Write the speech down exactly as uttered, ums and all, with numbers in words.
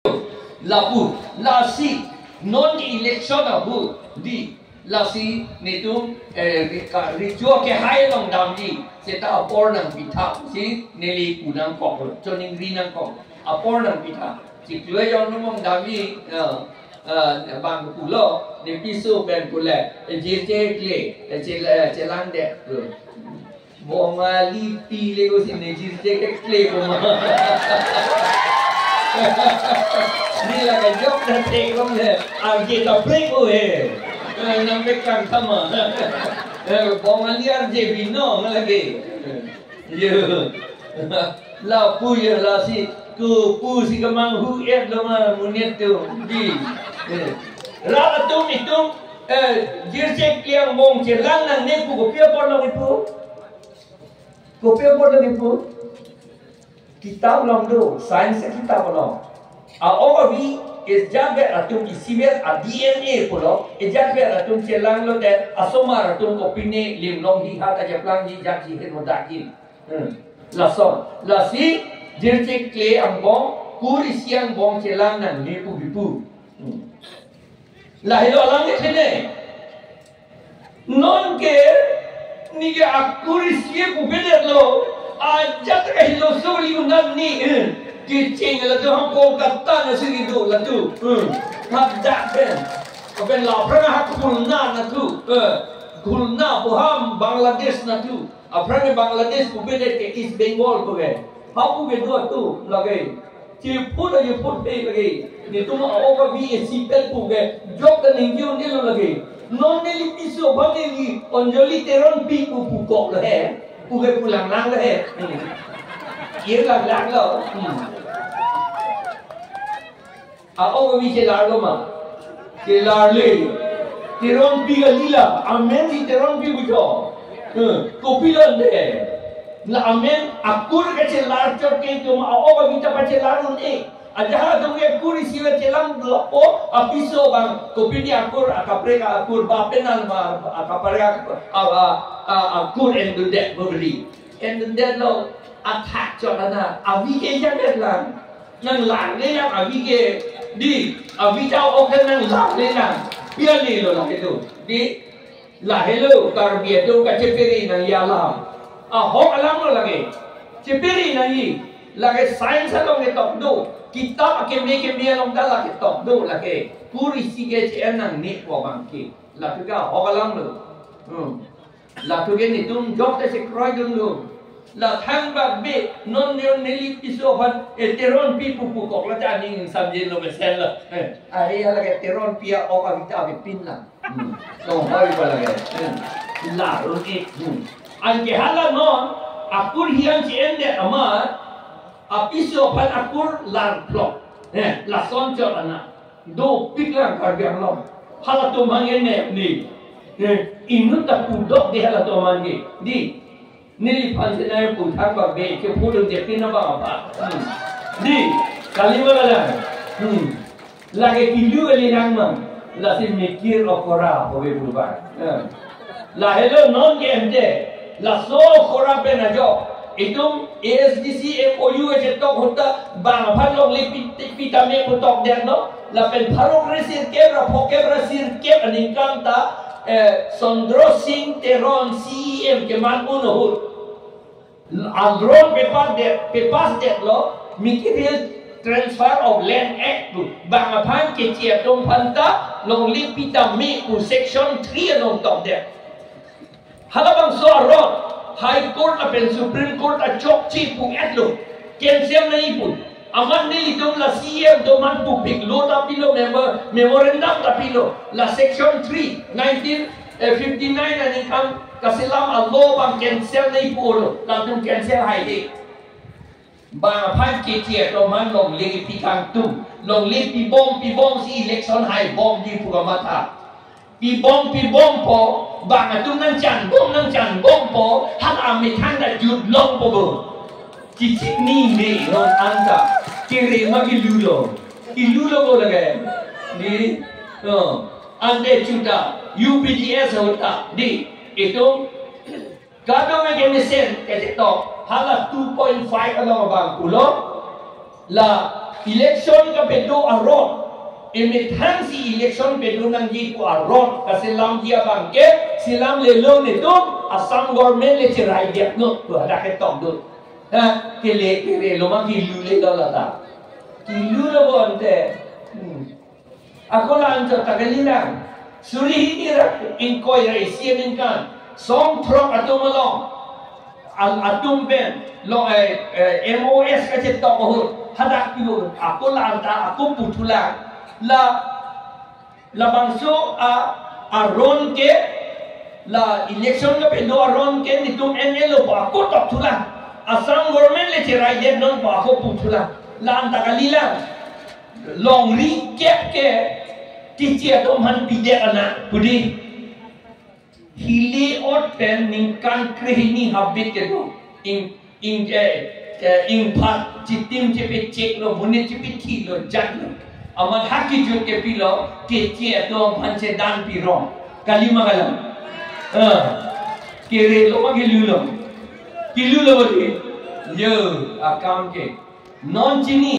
Lapu, lasi, non election apu, di, lasi, netum, eh, ri-, ka-, richo kehai along damji, seta apor nangpitha, si, neli pu nangkok, choningri nangkok, apor nangpitha. Chiklo ejong numong damji, eh, eh, bang pulo, ne piso pen pule, eh, jirje kle, eh, chel-, eh, chelangdet, eh. Bongali pi le ko si ne jirje kekle ko ma. Ne la kejok na te ko le, arje ta break ko he. Eh, nang pekang sama. Eh, Bongali arje binong lagi. Yo. Lapu yo, lasi kepu si kemanghu-et lo ma monit atum. Di. Eh. Rat atum itum, eh, jirje kle angbong chelang nangne pu kopi apor lo kipu. Kopi apor lo kipu? Kitab along do, science kitab along. A-ok avi, ejat vet atum isivet a-D N A pulo, ejat vet atum chelanglote, asomar atum kopine lim longhi hat ajaplangji, jakji, heno dakji. Hmm. Lason, lasi, jirje kle angbong, kur isi angbong chelang nangne pu kipu. Hmm. Lahelo alam ke thene. Non ke, neke akur isi pupedet lo, ajat kahelo soli undan ni, eh, kecheng latum ha Kolkata na sini do latum, eh, hadak pen. Apen la aphrang ha Khulna latum, eh, Khulna pu ha Bangladesh latum. Aphrang ke Bangladesh pupedet ke East Bengal puke. Ha puke do atum lake. Chephut aje phut pe lake. Netum a-ok avi isi pen puke. Jok ta ningje un-elo lake. Non neli piso aphan neli Anjali Teronpi pu pukok lo he. Puke pu langlang lo he. Hmm. Ye langlang lo. Hmm. A-ok avi chelar lo ma? Chelar le. Teronpi kali la. Amen si Teronpi pujo. Hmm. Kopi lo ante. La amen akur kachelar chot ke itum a-ok avi ta pachelar un-e. Ajahak atum ke kur isi chelang lapo apiso abang. Kopine akur akaprek akur ba penan ma akaprek ak-, a, a, a, akur endundet bobri. Endundet lo athak chot ana avi ke jaget lang. Nang lang le lang avi ke di avi ta ok nang lang le lang. Pia ni lo lake do. Di lahelo Karbi atum kacheperi nangji alam. Ahok alam lo lake. Cheperi nangji. Lake science along ketok do. Kitab akeme keme along ta lake tok do lake. Kur isi ke che-en nangne pu abang ke. Lake ahok alam lo. Hmm. Latum ke netum jok ta chekroi dun lo. La thangbak be non ne neli piso aphan e Teronpi pu pukok la ta aning samjin lo mesen lo. Eh, are hala ke Teronpi a-ok avi ta avepin la. Hmm. Tonghoi pa lake. Hmm. La ro ke. Hmm. Anke hala non akur hian che-endet amat apiso aphan akur lar plok. Eh, lason chot ana. Dopik lang Karbi Anglong. Halatum hang ene ni. Eh, inut ta pudok di halatum hang ke. Di. Neliphan si nai pu thangbak be ke pudun je pin abang apa. Hmm. Di. Kali ma lang. Hmm. Lake kilu kali nang mang. Lasi mikir okora hobe pulbang. Hmm. Lahelo non ke ente. Laso khora pen ajok. Itum A S D C M O U achetok ahut ta bang aphan longle pi-, pitame pu tokdet lo. Lapen pharo kre sirkep ra phokep ra sirkep aningkan ta, eh, Chandra Singh Teron C E M keman un ahut. Adron pepas det, pepas det lo, Mikir Hill Transfer of Land Act pu. Bang aphan keche atum aphan ta longle pitame pu section three along tokdet. Halabangso aron High Court lapen Supreme Court achokche pu-et lo. Cancel nangji pu. Amat nelitum la C E M atum aphan pupik lo ta pilo, memo-, memorandum ta pilo. La section three, nineteen, eh, fifty-nine aningkan kaselam a-law abang cancel nangji pulo. Latum cancel haide. Bang aphan keche atum aphan longle kepi kangtung. Longle pibom pibom si election haibomji pu kamatha. Pibom pibompo, bang atum nangchanbom nangchanbompo, hala amethang ta jutlongpo bo. Chichik ni ne non anta. Kere ma kilulo. Kilulo ko lake. Di, oh, ante chuta, U P D S ahut ta. Di, itum kadokave kemesen ketok, hala two point five along abang pulo, la Election kapedo aron, emethang si election pedo nangji pu aron kaselamji abang ke selamlelo netum, Assam government le cherai diak non pu hadak ketok dun. Ha, kele kere lo ma, kilu le lo lata. Kilu lo bonte. Hmm. Ako la anchot ta kalilang. Suri hini ra ingkoi ra isi aningkan song throk atum along, al atum pen lo, eh, eh, M O S kachetok ahut hadak piu. Ako la anta ako puthulang. La, labangso a, aron ke, la election kapedo aron ke netum N L O pu ako tokthulang. Assam government le cherai diak non pu ako puthulang. La anta kalilang. Longri kep ke Keche atum aphan pidek ana pudi. Hili ot pen ningkan krehini habit kedo. Ing, ing, eh, eh, ingphat chitim chepecheklo, monit chepethi lo, jatlo. Amat ha kijut kepilo, Keche atum aphan chedan pirong. Kali ma kalang? Eh, kere lo ma kilu lo? Kilu lo bodi? Yo, akam ke. Non chini.